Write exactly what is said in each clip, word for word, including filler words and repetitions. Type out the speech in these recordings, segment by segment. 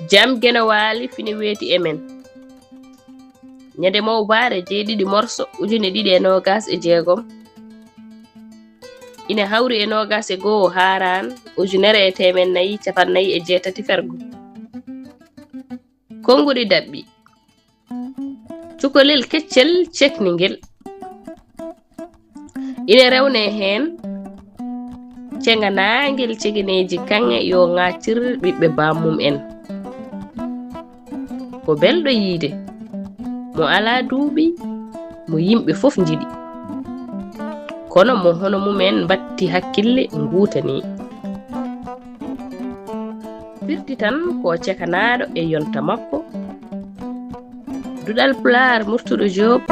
Jam Geno Waali fini weeti e men. Ñande mawbaare jeeɗiɗi morso ujine ɗiɗi e noogas e jeegom. Ine hawri e noogas e goo Haaraan ujunere e teemen nayi cappannayi e jeetati fergo. Konnguɗi daɓɓi. Cukalel keccel cekningel. Ine rewnee heen ceŋanaangel cegeneeji kaŋŋe yo ŋaaccir ɓiɓɓe bammum en. Ko belɗo yiyde, mo alaa duuɓi, mo yimɓe fof njiɗi. Kono mo hono mum en mbatti hakkille nguutanii. Firti tan ko cekanaaɗo e yonta makko. Duɗal Pulaar, Murtuɗo Joob.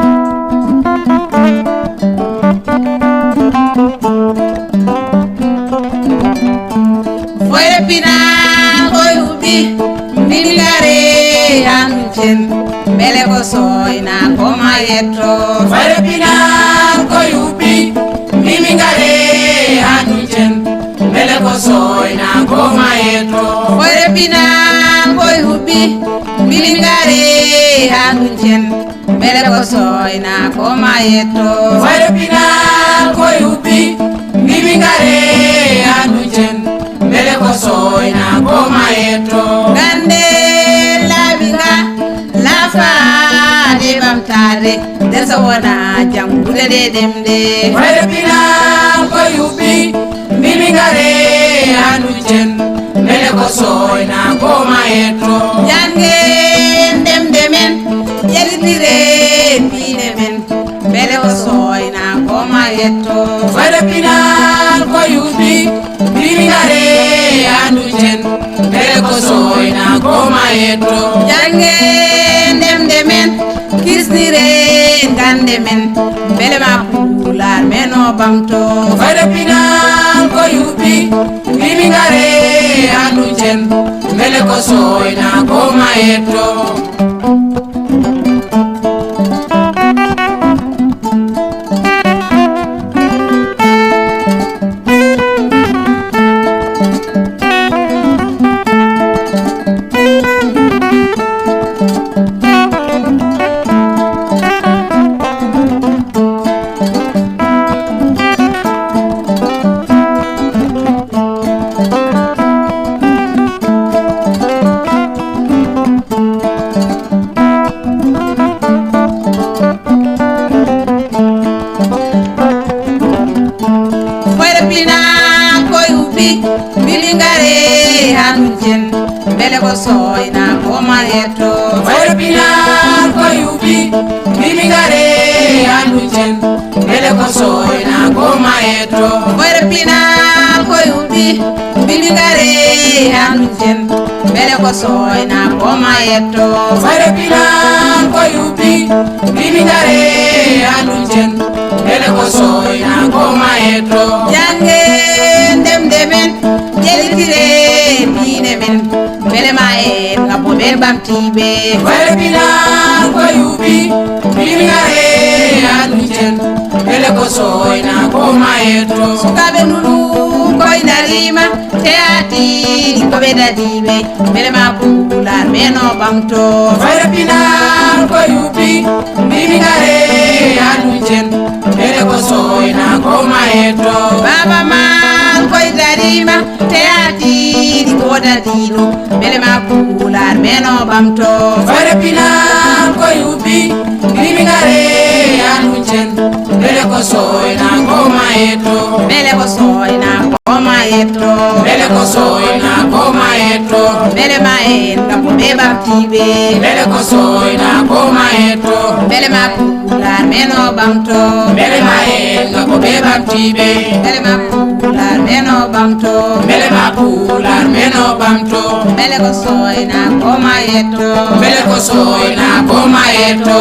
Foyre pinal ko yuɓɓi, mbimi ngare haa nduncen, mbele ko sooyna ko ma yetto. Foyre pinal ko yuɓɓi, mbimi ngare haa nduncen, mbele ko sooyna ko ma yetto. Foyre pinal ko yuɓɓi, mbimi ngare haa nduncen, mbele ko sooyna ko ma yetto. Foyre pinal ko yuɓɓi, mbimi ngare haa nduncen, mbele ko sooyna ko ma yetto. Gannde laaɓi nga, laafaade ɓamtaade, nder so wona janngude ɗe ɗemɗe. Foyre pinal ko yuɓɓi, mbimi ngare haa nduncen, mbele ko sooyna ko ma yetto. Janngen ɗemɗe men, ƴellitiren diine men, mbele ko sooyna ko ma yetto. Foyre pinal ko yuɓɓi, mbimi ngare haa nduncen, mbele ko sooyna ko ma yetto. Janngen ɗemɗe men, kisniren gannde men, mbele ma Pulaar men o ɓamto. Foyre pinal ko yuɓɓi, mbimi ngare haa nduncen, mbele ko sooyna ko ma yetto. Foyre pinal ko yuɓɓi, mbimi ngare haa nduncen, mbele ko sooyna ko ma yetto. Foyre pinal ko yuɓɓi, mbimi ngare haa nduncen, mbele ko sooyna ko ma yetto. Foyre pinal ko yuɓɓi, mbimi ngare haa nduncen, mbele ko sooyna ko ma yetto. Foyre pinal ko yuɓɓi, mbimi ngare haa nduncen, mbele ko sooyna ko ma yetto. Janngen ɗemɗe men, ƴellitiren diine men, mbele ma en ngabbo ɓe ɓamtiiɓe. Foyre pinal ko yuɓɓi, mbimi ngare haa nduncen, mbele ko sooyna ko ma yetto. Sukaaɓe nunu koy dariima, teyaatiiɗi ko ɓe dadiiɓe, mbele ma Pulaar men o ɓamto. Foyre pinal ko yuɓɓi, mbimi ngare haa nduncen, mbele ko sooyna ko ma yetto. Baaba Maal koy dariima, teyaatiiɗi ko dadiiɗo, mbele ma Pulaar men o ɓamto. Foyre pinal ko yuɓɓi, mbimi ngare haa nduncen, mbele ko sooyna ko ma yetto. Mbele ko sooyna ko ma yetto. Mbele ko sooyna ko ma yetto. Mbele ma en ngabbo ɓe ɓamtiiɓe. Mbele ko sooyna ko ma yetto. Mbele ma Pulaar men o ɓamto. Mbele ma en ngabbo ɓe ɓamtiiɓe. Mbele ma Pulaar men o ɓamto. Mbele ma Pulaar men o ɓamto. Mbele ko sooyna ko ma yetto. Mbele ko sooyna ko ma yetto.